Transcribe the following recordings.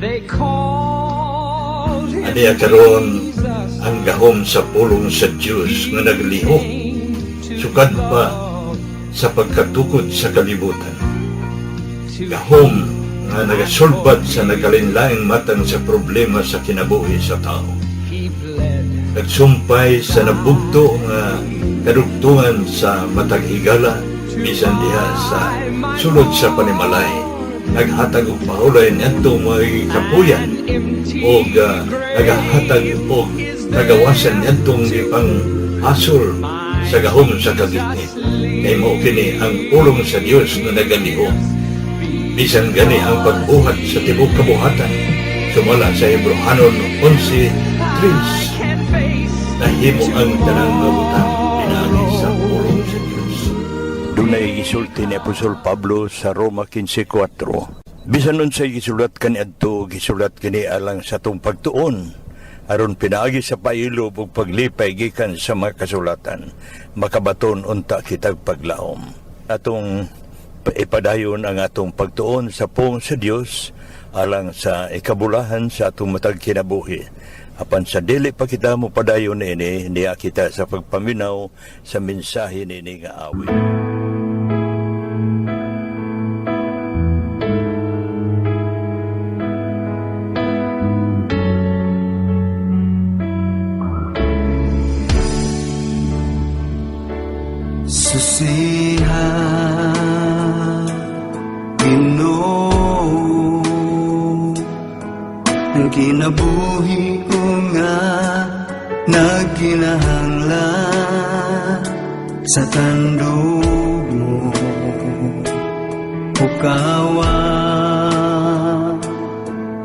They called him Aniya karon Jesus. Ang gahom sa pulong sa Dios nga naglihok sukad pa sa pagkatukod sa kalibutan. Gahom nga nagasulbad sa nagkalainlaing matang sa problema sa kinabuhi sa tao. He bled. Nagsumpay sa nabugto nga kadugtungan sa matag higala, bisan diha sa sulod sa panimalay. Naghatag og pahulay niadto mga kapuyan og nagahatag og kagawasan niadtong gipang hasol sa gahom sa kagitnit. Kay mao kini ang pulong sa Dios nga nagalihok. Bisan gani ang pagbuhat sa tibuok kabuhatan, sumala sa Hebrohanon 11:3, Can face nahimo ang tanang mga butang pinaagi sa pulong sa Dios. Dunay gisulti ni Apostol Pablo sa Roma 15:4. Bisan unsay gisulat kaniadto, gisulat kini alang sa atong pagtuon, aron pinaagi sa pailob ug paglipay gikan sa mga kasulatan, makabaton unta kitag paglaom. Atong ipadayon ang atong pagtuon sa pulong sa Dios alang sa ikabulahan sa atong matag kinabuhi. Apan sa dili pa kita mo padayon ini, niya kita sa pagpaminaw sa mensahe nini nga awit. Susiha, Ginoo, ang kinabuhi ko nga nagkinahanglan sa tandog mo. Hukawa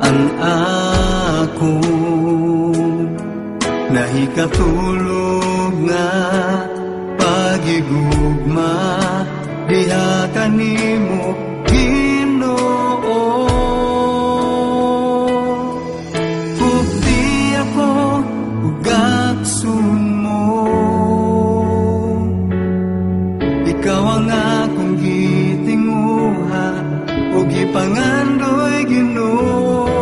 ang ako nahikatulog nga pagigugma diha kanimo, Ginoo. Kupti ako ug gaksun mo. Ikaw ang akong gitinguha ug gipangandoy, Ginoo,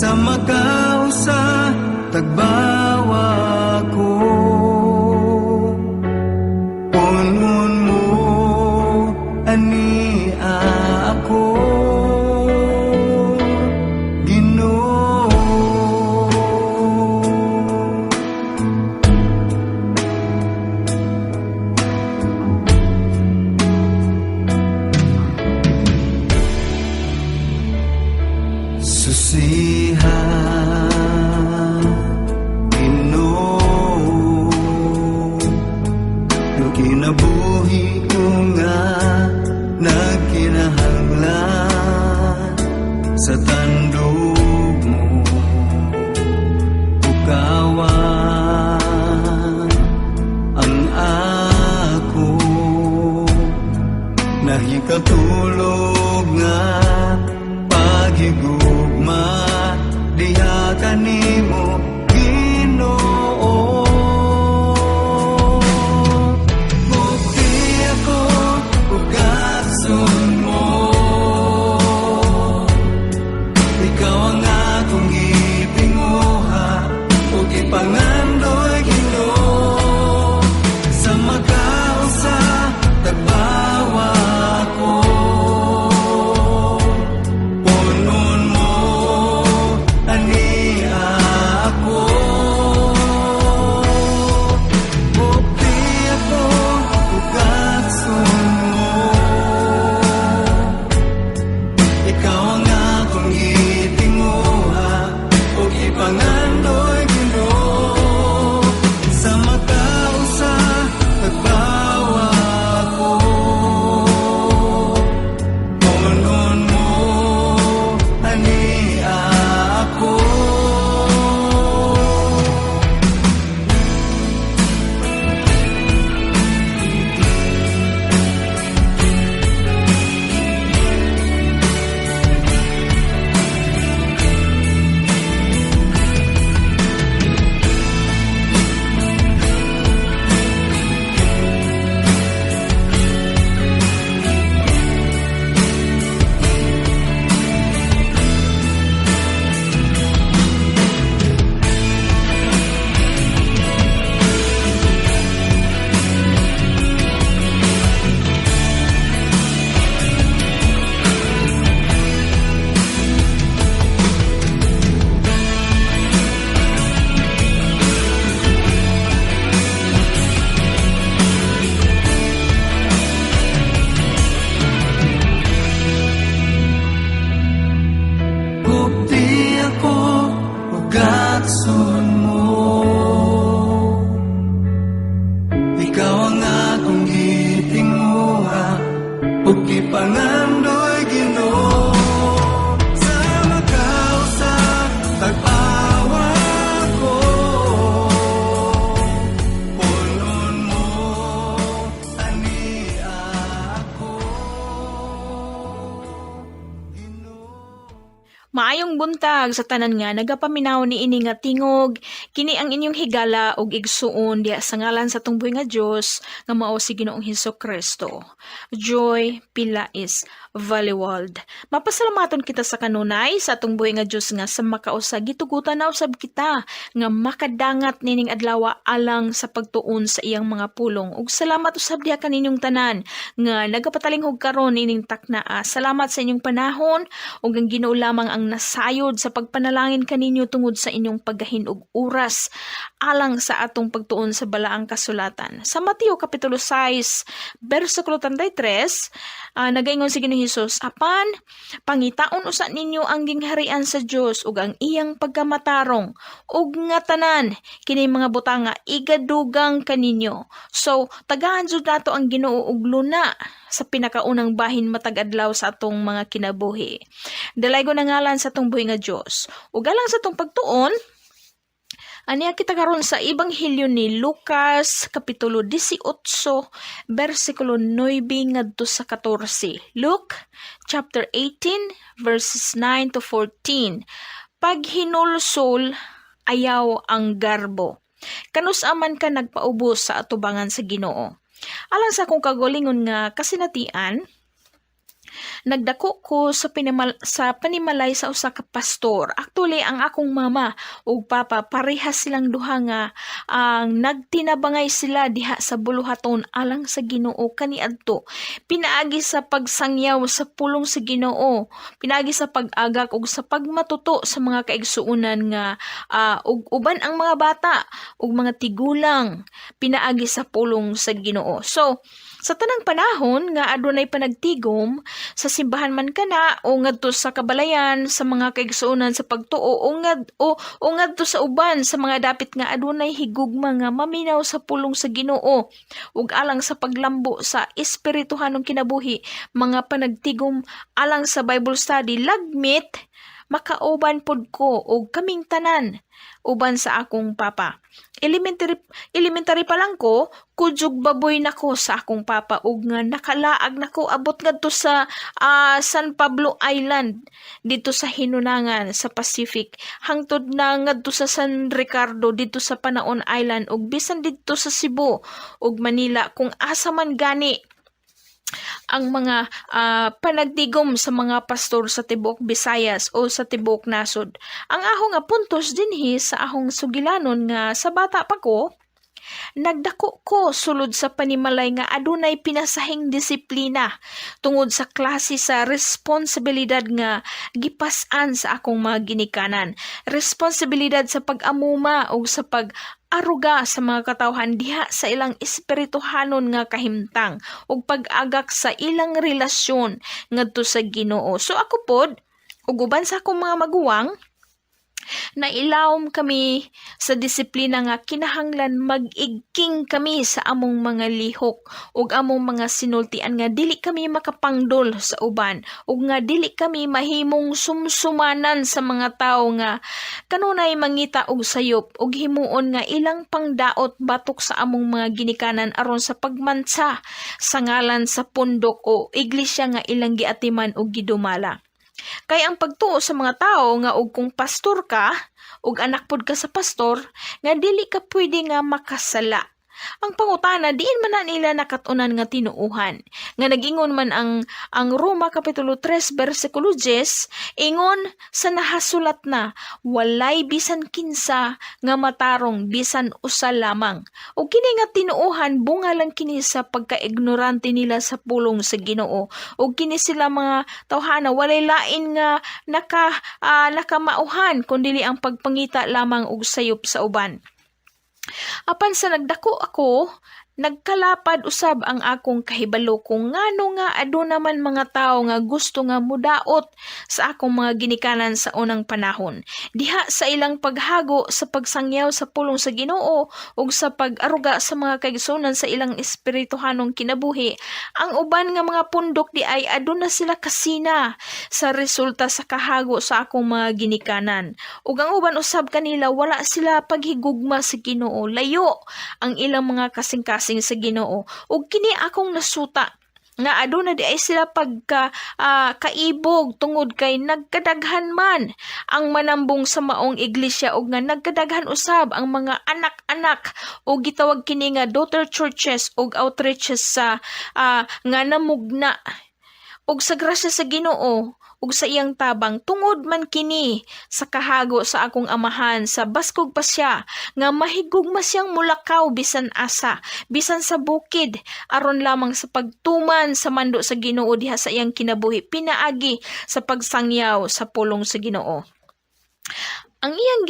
sa makausa tagbawa ko. Punon mo ani ako, Ginoo. Susiha, Lakson mo. Ikaw ang akong gitinguha ug gipangandoy, Ginoo, sa makausa tag-awa ko. Punon mo ani ako, Ginoo. Maayong buntag sa tanan nga nagapaminaw ni ini nga tingog. Kini ang inyong higala ug igsuon diha sa ngalan sa atong buhi nga Dios nga mao si Ginoong Hesus Kristo. Joy Pilais Valleyworld. Mapasalamaton kita sa kanunay sa atong buhi nga Dios nga sa makausa gitugutan na usab kita nga makadangat nining adlaw alang sa pagtuon sa iyang mga pulong. Ug salamat usab diha kaninyong tanan nga nagapatalinghog karon nining taknaa. Salamat sa inyong panahon ug ang Ginoo lamang ang nasayod sa pagpanalangin kaninyo tungod sa inyong paggahin og oras alang sa atong pagtuon sa balaang kasulatan. Sa Mateo kapitulo 6 bersikulo 33, nagaingon si Ginoong Hesus, "Apan pangitaon usa ninyo ang gingharian sa Dios ug ang iyang pagkamatarong, ug nga tanan kini mga butanga igadugang kaninyo." So tagahan jud nato ang Ginoo og luna sa pinakaunang bahin matag adlaw sa atong mga kinabuhi. Dalaygon ang ngalan sa atong buhi nga Dios. Ug alang sa atong pagtuon, aniya kita karon sa Ebanghelyo ni Lucas kapitulo 18 bersikulo 9 ngadto sa 14. Luke chapter 18 verses 9 to 14. Paghinulsol, ayaw ang garbo. Kanus-a man ka nagpaubos sa atubangan sa Ginoo? Alang sa akong kaugalingon nga kasinatian, nagdako ko sa panimalay sa usa ka pastor. Actually, ang akong mama ug papa, parehas silang duha nga ang nagtinabangay sila diha sa buluhaton alang sa Ginoo kaniadto. Pinaagi sa pagsangyaw sa pulong sa Ginoo, pinaagi sa pag-agak ug sa pagmatuto sa mga kaigsuonan nga ug uban ang mga bata ug mga tigulang pinaagi sa pulong sa Ginoo. So, sa tanang panahon nga adunay panagtigom sa simbahan man kana o ngadto sa kabalayan sa mga kaigsuonan sa pagtuo o ngadto sa uban sa mga dapit nga adunay higugma nga maminaw sa pulong sa Ginoo ug alang sa paglambo sa espirituhanong kinabuhi, mga panagtigom alang sa Bible study, lagmit makauban pod ko og kaming tanan uban sa akong papa. Elementary elementary pa lang ko, kudyog baboy nako sa akong papa ug nga nakalaag nako abot ngadto sa San Pablo Island dito sa Hinunangan sa Pacific, hangtod na ngadto sa San Ricardo dito sa Panaon Island, ug bisan didto sa Cebu ug Manila kung asa man gani ang mga panagtigom sa mga pastor sa tibuok Visayas o sa tibuok nasod. Ang ahong nga puntos dinhi sa ahong sugilanon nga sa bata pa ko, nagdako ko sulod sa panimalay nga adunay pinasahing disiplina tungod sa klase sa responsibilidad nga gipas-an sa akong mga ginikanan. Responsibilidad sa pag-amuma o sa pag aruga sa mga katawhan diha sa ilang espirituhanon nga kahimtang ug pag-agak sa ilang relasyon ngadto sa Ginoo. So ako pod ug uban sa akong mga maguwang, nailawom kami sa disiplina nga kinahanglan mag-igking kami sa among mga lihok ug among mga sinultian, nga dili kami makapangdol sa uban ug nga dili kami mahimong sumsumanan sa mga tawo nga kanunay mangita og sayop ug himuon nga ilang pangdaot batok sa among mga ginikanan aron sa pagmansa sa ngalan sa pundok o iglesia nga ilang giatiman og gidumala. Kay ang pagtuo sa mga tao nga og kung pastor ka ug anak pod ka sa pastor, nga dili ka pwede nga makasala. Ang pangutana, diin man na nila nakat-unan nga tinuuhan? Nga nagingon man ang Roma kapitulo 3 bersikulo 10, ingon sa nahasulat na, "Walay bisan kinsa nga matarong, bisan usa lamang." Ug kini nga tinuohan, bunga lang kini sa pagkaignorante nila sa pulong sa Ginoo. Ug kini sila mga tawhana, walay lain nga nakamauhan kundili ang pagpangita lamang og sayop sa uban. Apan sa nagdako ako, Nagkalapad usab ang akong kahibalo kung ngano nga aduna man mga tawo nga gusto nga mudaot sa akong mga ginikanan sa unang panahon. Diha sa ilang paghago sa pagsangyaw sa pulong sa Ginoo ug sa pag-aruga sa mga kaigsuonan sa ilang espirituhanong kinabuhi, ang uban nga mga pundok di ay aduna sila kasina sa resulta sa kahago sa akong mga ginikanan. Ug ang uban usab kanila, wala sila paghigugma sa Ginoo. Layo ang ilang mga kasing-kasing sa Ginoo. Ug kini akong nasuta nga aduna di ay sila pagka kaibog tungod kay nagkadaghan man ang manambong sa maong iglesia ug nga nagkadaghan usab ang mga anak-anak o gitawag kini nga daughter churches ug outreaches sa nga namugna. Ug sa grasya sa Ginoo ug sa iyang tabang, tungod man kini sa kahago sa akong amahan sa baskog pa siya nga mahigugma siyang mulakaw bisan asa, bisan sa bukid, aron lamang sa pagtuman sa mando sa Ginoo diha sa iyang kinabuhi pinaagi sa pagsangyaw sa pulong sa Ginoo. Ang iyang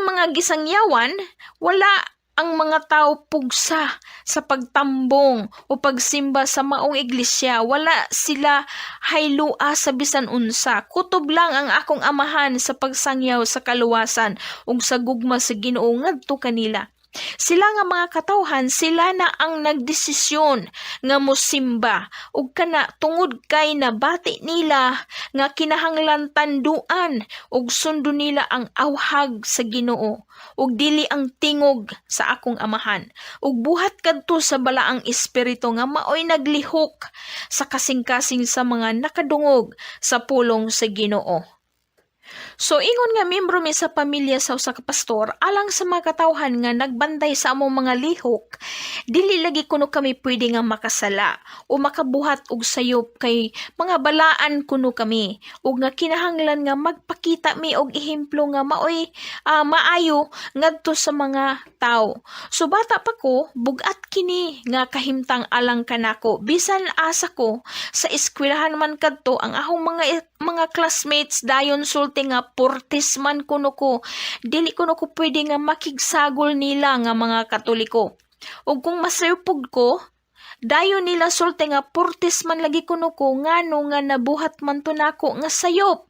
mga gisangyawan, wala ang mga tao pugsa sa pagtambong o pagsimba sa maong iglesia. Wala sila haylua sa bisan unsa. Kutob lang ang akong amahan sa pagsangyaw sa kaluwasan ug sa gugma sa Ginoo ngadto kanila. Sila nga mga katawhan, sila na ang nagdesisyon nga mosimba ug kana tungod kay nabati nila nga kinahanglan tanduan ug sundon nila ang awhag sa Ginoo ug dili ang tingog sa akong amahan, ug buhat kadto sa Balaang Espiritu nga maoy naglihok sa kasing-kasing sa mga nakadungog sa pulong sa Ginoo. So ingon nga membro mi sa pamilya sa usa ka pastor, alang sa mga katawhan nga nagbantay sa among mga lihok, dili lagi kuno kami pwede nga makasala o makabuhat og sayop kay mga balaan kuno kami ug nga kinahanglan nga magpakita mi og ehemplo nga maoy maayo ngadto sa mga tawo. So bata pa ko, bug-at kini nga kahimtang alang kanako. Bisan asa ko sa eskwelahan man kadto, ang akong mga classmates dayon sulti nga portes man kuno ko. Dili kuno ko pwede nga makigsagol nila nga mga Katoliko. Ug kung masayop ko, dayon nila sulti nga portes man lagi kuno ko, ngano nga nabuhat man to nako nga sayop.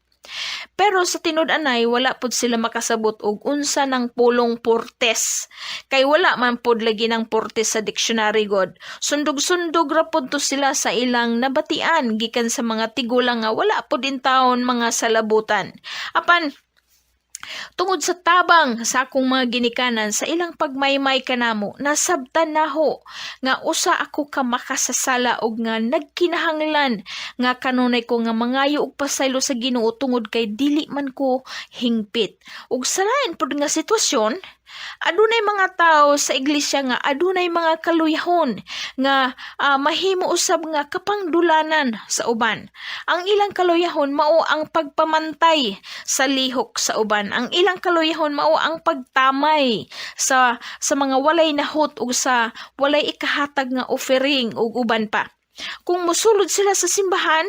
Pero sa tinud-anay, wala pud sila makasabot og unsa ng pulong portes. Kay wala man pud lagi ng portes sa dictionary god. Sundog-sundog ra pud to sila sa ilang nabatian gikan sa mga tigulang nga wala pud intawon mga salabutan. Apan tungod sa tabang sa akong mga ginikanan sa ilang pagmaymay kanamo, nasabtan naho nga usa ako ka makasasala og nga nagkinahanglan nga kanunay ko nga mangayo og pasaylo sa Ginoo tungod kay dili man ko hingpit. Ug sa lain pud nga sitwasyon, adunay mga tao sa iglesia nga adunay mga kaluyahon nga mahimo usab nga kapangdulanan sa uban. Ang ilang kaluyahon mao ang pagpamantay sa lihok sa uban. Ang ilang kaluyahon mao ang pagtamay sa mga walay nahot ug sa walay ikahatag nga offering ug uban pa. Kung musulod sila sa simbahan,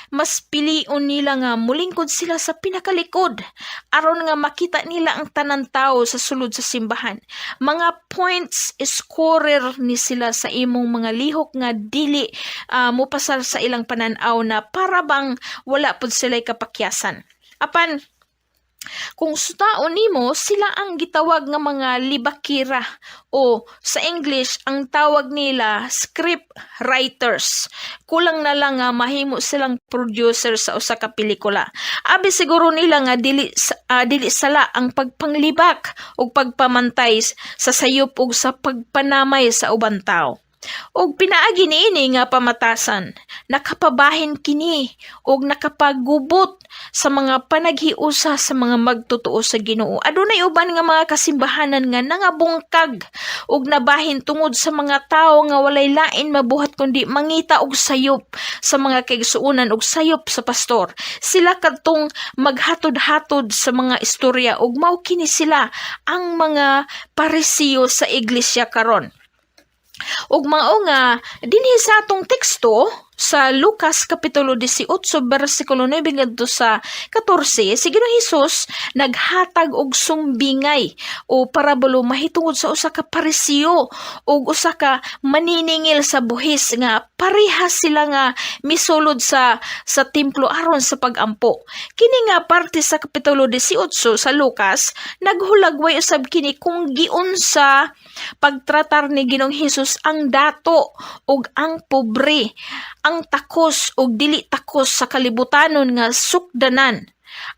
mas pilion nila nga mulingkod sila sa pinakalikod aron nga makita nila ang tanan tao sa sulod sa simbahan. Mga points scorer ni sila sa imong mga lihok nga dili mopasar sa ilang pananaw na para bang wala pud sila'y kapakyasan. Apan kung sutaon nimo, sila ang gitawag nga mga libakira o sa English ang tawag nila script writers. Kulang na lang nga mahimo silang producer sa usa ka pelikula. Abi siguro nila nga dili sala ang pagpanglibak ug pagpamantay sa sayop ug sa pagpanamay sa ubang tawo. Ug pinaagi niini nga pamatasan, nakapabahin kini ug nakapagubot sa mga panaghiusa sa mga magtotoo sa Ginoo. Adunay uban nga mga kasimbahanan nga nangabungkag ug nabahin tungod sa mga tawo nga walay lain mabuhat kundi mangita og sayop sa mga kaigsuonan ug sayop sa pastor. Sila kadtong maghatod-hatod sa mga istorya ug mao kini sila ang mga Parisiyo sa iglesia karon. Ug mao nga dinhi sa atong teksto Sa Lucas kapitulo 18 bersikulo 9 ngadto sa 14, si Ginoong Hesus naghatag og sumbingay o parabolo mahitungod sa usa ka Parisiyo ug usa ka maniningil sa buhis nga parehas sila nga misulod sa templo aron sa pagampo. Kini nga parte sa kapitulo 18 sa Lucas naghulagway usab kini kung giunsa pagtratar ni Ginoong Hesus ang dato ug ang pobre, ang takos ug dili takos sa kalibutanon nga sukdanan.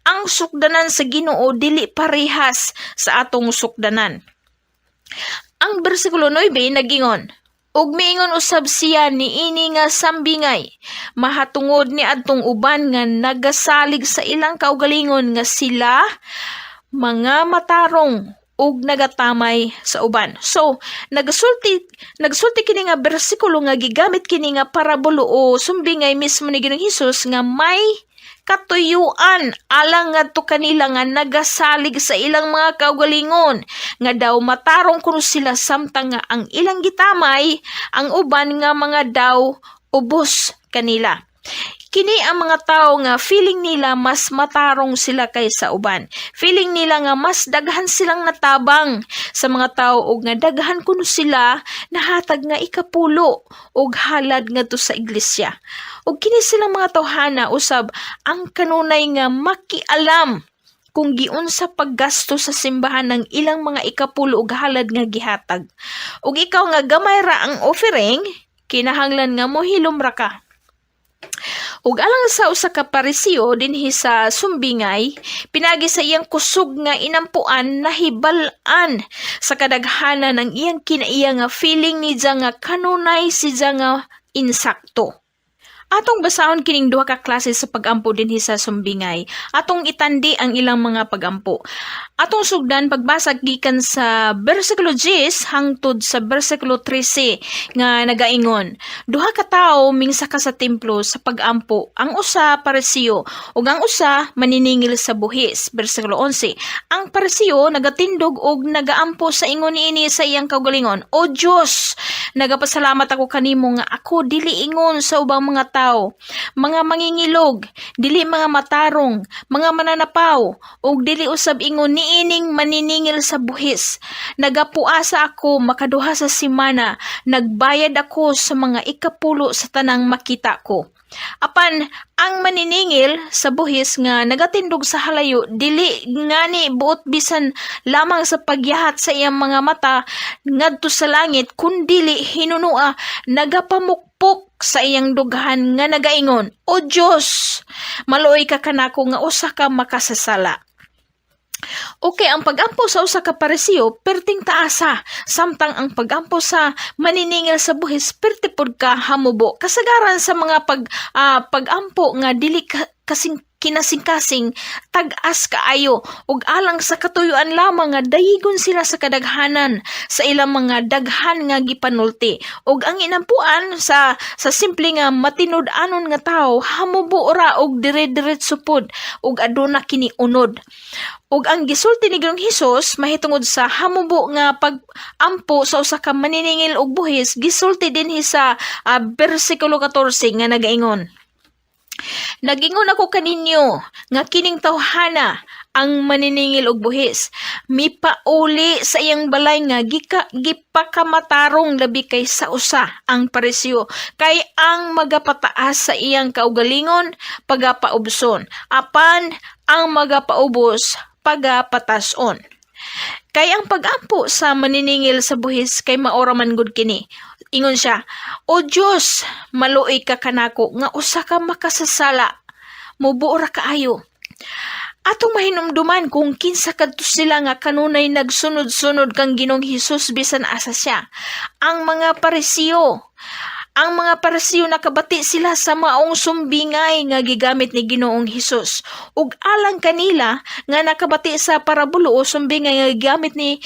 Ang sukdanan sa Ginoo dili parehas sa atong sukdanan. Ang bersikulo 9 nagingon, "Ug miingon usab siya niini nga sambingay, mahatungod ni adtong uban nga nagasalig sa ilang kaugalingon nga sila mga matarong ug nagatamay sa uban." So, nagsulti kini nga bersikulo nga gigamit kini nga parabolo o sumbingay mismo ni Ginoong Hesus nga may katuyuan alang ngadto kanila nga nagasalig sa ilang mga kaugalingon nga daw matarong kuno sila, samtang nga ang ilang gitamay ang uban nga mga daw ubos kanila. Kini ang mga tao nga feeling nila mas matarong sila kaysa uban. Feeling nila nga mas daghan silang natabang sa mga tao ug nga daghan kuno sila nahatag nga ikapulo ug halad ngadto sa iglesia. Ug kini silang mga tawhana usab ang kanunay nga makialam kung giunsa paggasto sa simbahan ng ilang mga ikapulo ug halad nga gihatag. Ug ikaw nga gamay ra ang offering, kinahanglan nga mohilom ra ka. Ug alang sa usa ka Parisiyo dinhi sa sumbingay, pinagi sa iyang kusog nga inampuan, nahibal-an sa kadaghanan ang iyang kinaiya nga feeling ni siya nga kanunay siya nga insakto. Atong basahon kining duha ka klase sa pagampo dinhi sa sumbingay. Atong itandi ang ilang mga pagampo. Atong sugdan pagbasa gikan sa bersikulo 10 hangtod sa bersikulo 13 nga nagaingon: "Duha ka tawo mingsaka sa templo sa pagampo. Ang usa Parisiyo ug ang usa maniningil sa buhis." Bersikulo 11. "Ang Parisiyo nagatindog og nagaampo sa ingon niini sa iyang kaugalingon, 'O Dios, nagapasalamat ako kanimo nga ako dili ingon sa ubang mga tawo, mga mangingilog, dili mga matarong, mga mananapaw, ug dili usab ingon niining maniningil sa buhis. Nagapuasa ako makaduha sa semana, nagbayad ako sa mga ikapulo sa tanang makita ko. Apan ang maniningil sa buhis nga nagatindog sa halayo, dili ngani buot bisan lamang sa pagyahat sa iyang mga mata ngadto sa langit, kundili hinunua nagapamukpok sa iyang dughan nga nagaingon, 'O Dios, maluoy ka kanako nga usa ka makasasala.'" Okay, ang pagampo sa usa ka Parisiyo perting taasa, samtang ang pagampo sa maniningil sa buhis perti pud ka hamubo. Kasagaran sa mga pagampo nga dili ka, kasing kinasing-kasing tag-as kaayo ug alang sa katuyuan lamang nga dayigon sila sa kadaghanan sa ilang mga daghan nga gipanulti, ug ang inampuan sa simple nga matinud-anon nga tawo hamubo ra og dire-diretso pod ug aduna kini unod. Ug ang gisulti ni Ginoong Hesus mahitungod sa hamubo nga pag-ampo sa usa ka maniningil og buhis, gisulti dinhi sa bersikulo 14 nga nagaingon: "Nagingon ako kaninyo nga kining tawhana, ang maniningil og buhis, mipauli sa iyang balay nga gipakamatarong labi kay sa usa, ang Parisiyo. Kay ang magapataas sa iyang kaugalingon pagapaubson, apan ang magapaubos pagapatason." Kay ang pagampo sa maniningil sa buhis kay maora man gud kini. Ingon siya, "O Dios, maluoy ka kanako nga usa ka makasasala." Mubuo ra kaayo. Atong mahinumduman kung kinsa kadto sila nga kanunay nagsunod-sunod kang Ginoong Hesus bisan asa siya. Ang mga Parisiyo. Ang mga Parisiyo, nakabati sila sa maong sumbingay nga gigamit ni Ginoong Hesus. Ug alang kanila nga nakabati sa parabulo o sumbingay nga gigamit ni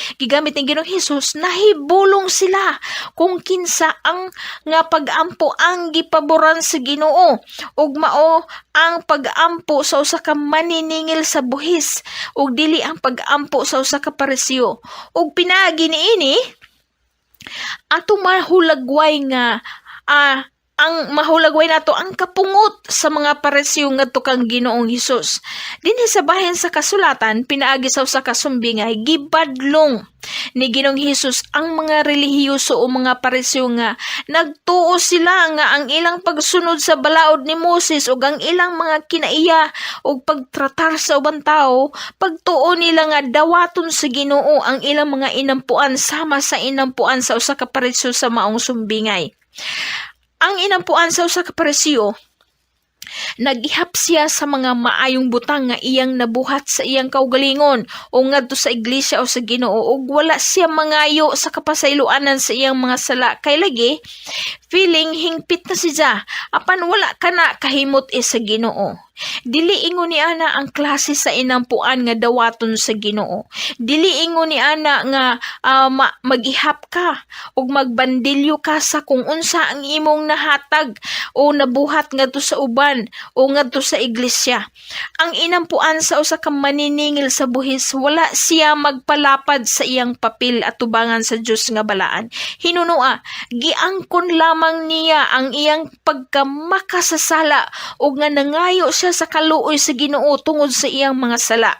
Ginoong Hesus, nahibulong sila kung kinsa ang nga pag-ampo ang gipaboran sa Ginoo, ug mao ang pag-ampo sa usa ka maniningil sa buhis ug dili ang pag-ampo sa usa ka Parisiyo. Ug pinaagi niini atong mahulagway nga Ang mahulagway nato ang kapungot sa mga Pariseo ngadto kang Ginoong Hesus. Dinhi sa bahin sa kasulatan, pinaagi sa usa ka sumbingay, gibadlong ni Ginoong Hesus ang mga relihiyoso o mga Pariseo nga nagtuo sila nga ang ilang pagsunod sa balaod ni Moses ug ang ilang mga kinaiya ug pagtratar sa ubang tao, pagtuo nila nga dawaton sa Ginoo ang ilang mga inampuan sama sa inampuan sa usa ka Pariseo sa maong sumbingay. Ang inampuan sa usa ka Pariseo, nagihap siya sa mga maayong butang nga iyang nabuhat sa iyang kaugalingon o ngadto sa iglesia o sa Ginoo, ug wala siya mangayo sa kapasayloanan sa iyang mga sala kay lagi feeling hingpit na siya, apan wala kana kahimot e sa Ginoo. Dili ingon ni ana ang klase sa inampuan nga dawaton sa Ginoo. Dili ingon ni ana nga magihap ka ug magbandilyo ka sa kung unsa ang imong nahatag o nabuhat ngadto sa uban o ngadto sa iglesia. Ang inampuan sa usa ka maniningil sa buhis, wala siya magpalapad sa iyang papel at tubangan sa Dios nga balaan. Hinunua, giangkon lamang niya ang iyang pagkamakasasala ug nga nangayo siya sa kaluoy sa Ginoo tungod sa iyang mga sala.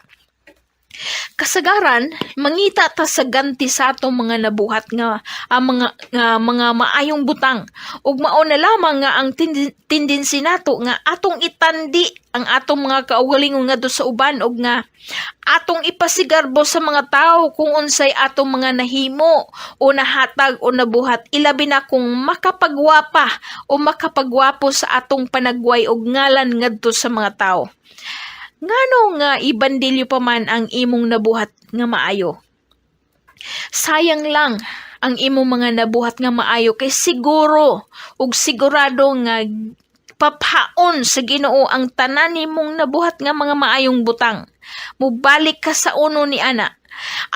Kasagaran, mangita ta sa ganti sa atong mga nabuhat nga ang mga nga mga maayong butang, ug mao na lamang nga ang tendency nato nga atong itandi ang atong mga kaugalingon ngadto sa uban ug nga atong ipasigarbo sa mga tawo kung unsay atong mga nahimo o nahatag o nabuhat, ilabi na kung makapagwapa o makapagwapo sa atong panagway og ngalan ngadto sa mga tawo. Ngano nga ibandilyo pa man ang imong nabuhat nga maayo? Sayang lang ang imong mga nabuhat nga maayo kay siguro ug sigurado nga paphaon sa Ginoo ang tanan nimong nabuhat nga mga maayong butang. Mubalik ka sa uno ni ana.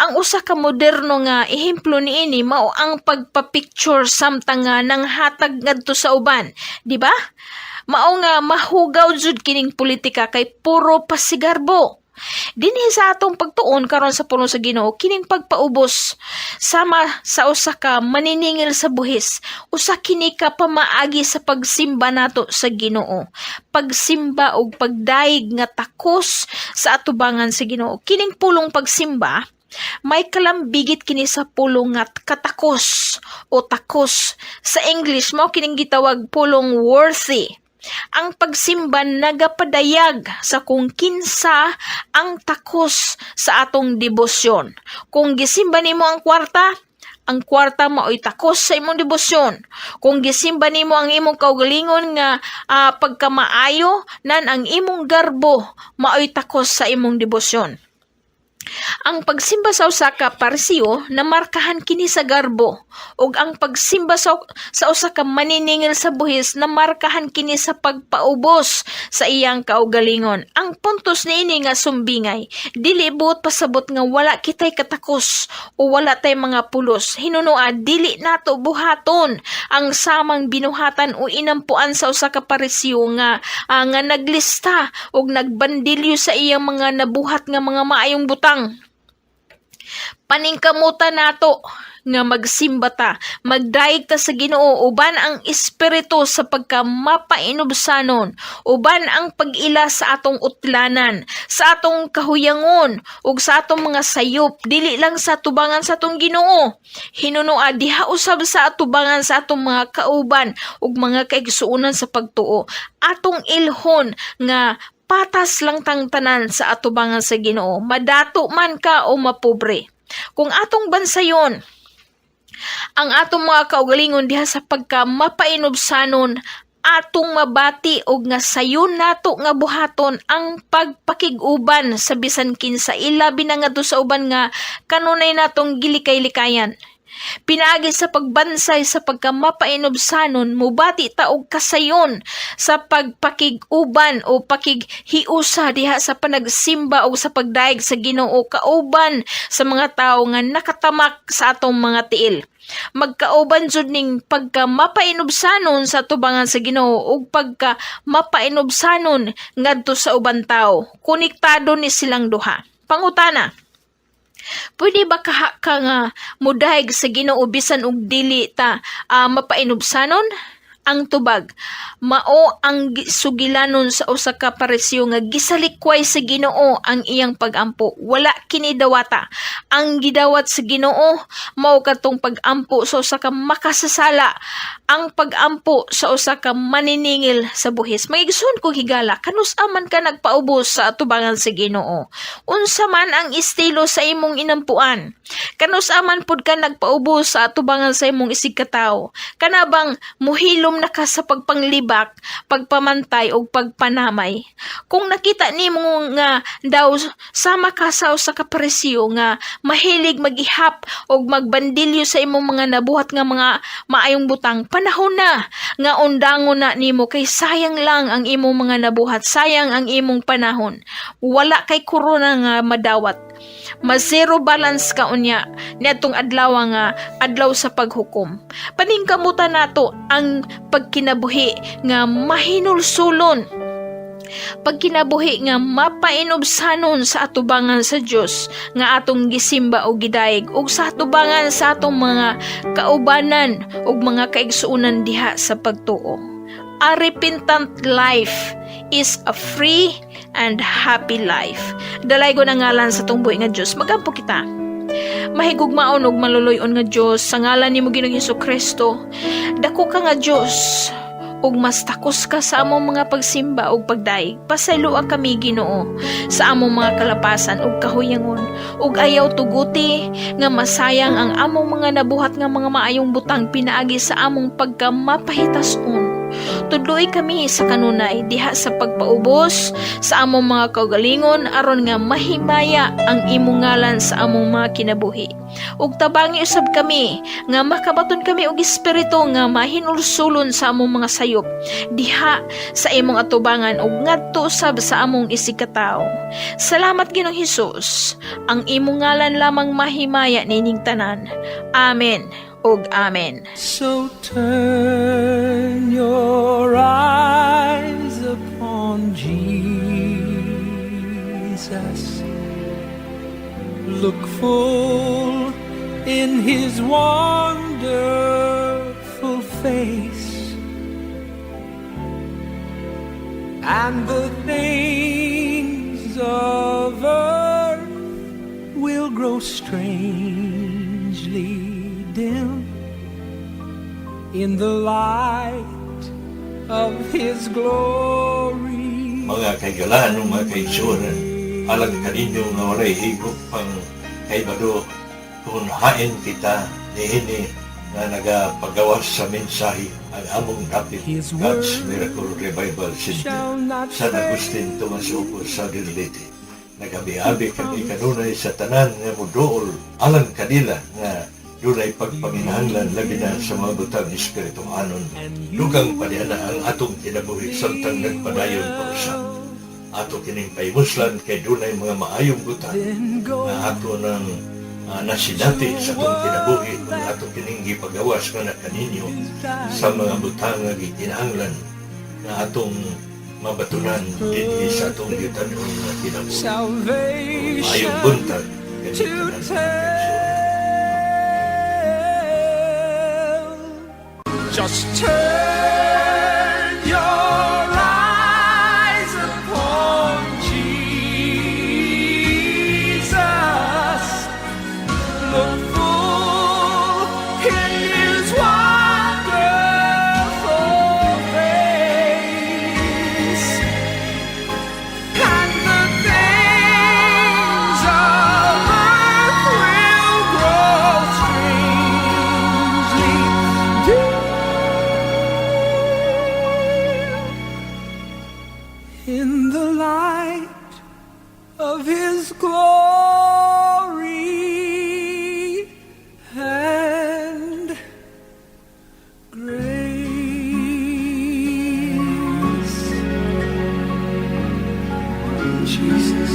Ang usa ka moderno nga ehemplo niini mao ang pagpa-picture samtang nga nanghatag ngadto sa uban, di ba? Mao nga mahugaw jud kining politika kay puro pasigarbo. Dinhi sa atong pagtuon karon sa pulong sa Ginoo, kining pagpaubos sama sa usa ka maniningil sa buhis, usa kini ka pamaagi sa pagsimba nato sa Ginoo. Pagsimba og pagdayeg nga takos sa atubangan sa Ginoo. Kining pulong pagsimba may kalambigit kini sa pulong nga katakos o takos. Sa English, mao kining gitawag pulong worthy. Ang pagsimba nagapadayag sa kung kinsa ang takos sa atong debosyon. Kung gisimba nimo ang kwarta, ang kwarta mao'y takos sa imong debosyon. Kung gisimba nimo ang imong kaugalingon nga pagkamaayo, nan ang imong garbo mao'y takos sa imong debosyon. Ang pagsimba sa usa ka Pariseo, namarkahan kini sa garbo, ug ang pagsimba sa usa ka maniningil sa buhis, namarkahan kini sa pagpaubos sa iyang kaugalingon. Ang puntos niini nga sumbingay, dili buot pasabot nga wala kitay katakos o wala tay mga pulos. Hinunua, dili nato buhaton ang samang binuhatan o inampuan sa usa ka Pariseo nga naglista og nagbandilyo sa iyang mga nabuhat nga mga maayong butang. Paningkamutan nato nga magsimba ta, magdayeg ta sa Ginoo uban ang espiritu sa pagka mapainubsanon, uban ang pag-ila sa atong utlanan, sa atong kahuyangon ug sa atong mga sayop, dili lang sa tubangan sa atong Ginoo. Hinunua, diha usab sa atubangan sa atong mga kauban ug mga kaigsuonan sa pagtuo. Atong ilhon nga patas lang tang tanan sa atubangan sa Ginoo, madato man ka o mapobre. Kung atong bansayon ang atong mga kaugalingon diha sa pagka mapainubsanon, atong mabati og nga sayon nato nga buhaton ang pagpakig-uban sa bisan kinsa, ilabi na ngadto sa uban nga kanunay natong gilikay-likayan. Pinaagi sa pagbansay sa pagkamapainubsanon, mubati ta og kasayon sa pagpakig-uban o pakighiusa diha sa panagsimba o sa pagdayeg sa Ginoo kauban sa mga tawo nga nakatamak sa atong mga tiil. Magkauban jud ning pagka mapainubsanon sa tubangan sa Ginoo ug pagka mapainubsanon ngadto sa uban tawo. Konektado ni silang duha. Pangutana, pwede ba kaha ka nga mudayeg sa Ginoo bisan og dili ta mapainubsanon? Ang tubag, mao ang sugilanon sa usa ka Pariseo nga gisalikway sa Ginoo ang iyang pagampo. Wala kini dawata. Ang gidawat sa Ginoo mao katong pagampo sa usa ka makasasala, ang pagampo sa usa ka maniningil sa buhis. Mga igsoon kong higala, kanus-a man ka nagpaubos sa atubangan sa Ginoo? Unsa man ang estilo sa imong inampuan? Kanus-a man pud ka nagpaubos sa atubangan sa imong isigkatawo? Kana bang muhilom na ka sa pagpanglibak, pagpamantay ug pagpanamay? Kung nakita nimo nga daw sama ka sa usa ka Pariseo nga mahilig magihap og magbandilyo sa imong mga nabuhat nga mga maayong butang, panahon na nga undangon na nimo kay sayang lang ang imong mga nabuhat, sayang ang imong panahon. Wala kay korona nga madawat. Ma zero balance ka unya niadtong adlaw nga adlaw sa paghukom. Paningkamutan nato ang pagkinabuhi nga mahinulsulon, pagkinabuhi nga mapainubsanon sa atubangan sa Dios nga atong gisimba o gidayeg ug sa atubangan sa atong mga kaubanan ug mga kaigsuonan diha sa pagtuo. A repentant life is a free and happy life. Dalaygon ang ngalan sa atong buhi nga Dios. Magampo kita. Mahigugmaon ug maluluy-on nga Dios, sa ngalan nimo, Ginoong Hesus Kristo, dako ka nga Dios ug mas takos ka sa among mga pagsimba ug pagdayeg. Pasayloa kami, Ginoo, sa among mga kalapasan ug kahuyangon ug ayaw tuguti nga masayang ang among mga nabuhat nga mga maayong butang pinaagi sa among pagkamapahitason. Tudloi kami sa kanunay diha sa pagpaubos sa among mga kaugalingon aron nga mahimaya ang imong ngalan sa among mga kinabuhi. Ug tabangi usab kami nga makabaton kami og espiritu nga mahinulsulon sa among mga sayop diha sa imong atubangan ug ngadto usab sa among isigkatawo. Salamat, Ginoong Hesus. Ang imong ngalan lamang mahimaya nining tanan. Amen ug amen. So turn your eyes upon Jesus. Look full in his wonderful face, and the things of earth will grow strangely dim in the light of his glory. Mga kahigalaan ug mga kaigsuonan, alang kaninyo nga walay higop pang kaibalo kung hain kita niini nga nagapagawas sa mensahe, ang among dapit His God's word Miracle Revival Center, shall not San Agustin, Tomas Opo, Southern Leyte. Nagabi-abi kami kanunay sa tanan nga muduol alang kanila nga dunay pagpanginahanglan, labi na sa mga butang espirituhanon. Dugang pa niya na ang atong kinabuhi samtang nagpadayon pa usab. Ato kining pahimuslan kay dunay mga maayong butang nga ato nang nasinati sa atong kinabuhi kung ato kining gipagawas nga na kaninyo sa mga butang nga gikinahanglan nga atong mabatunan dinhi sa atong yutan-on nga kinabuhi. Salvation Maayong buntag to kaning tanan. tell. Just turn your eyes upon Jesus. Look full in his wonderful face, and the things of earth will grow strangely dim in the light of his glory and grace. Jesus.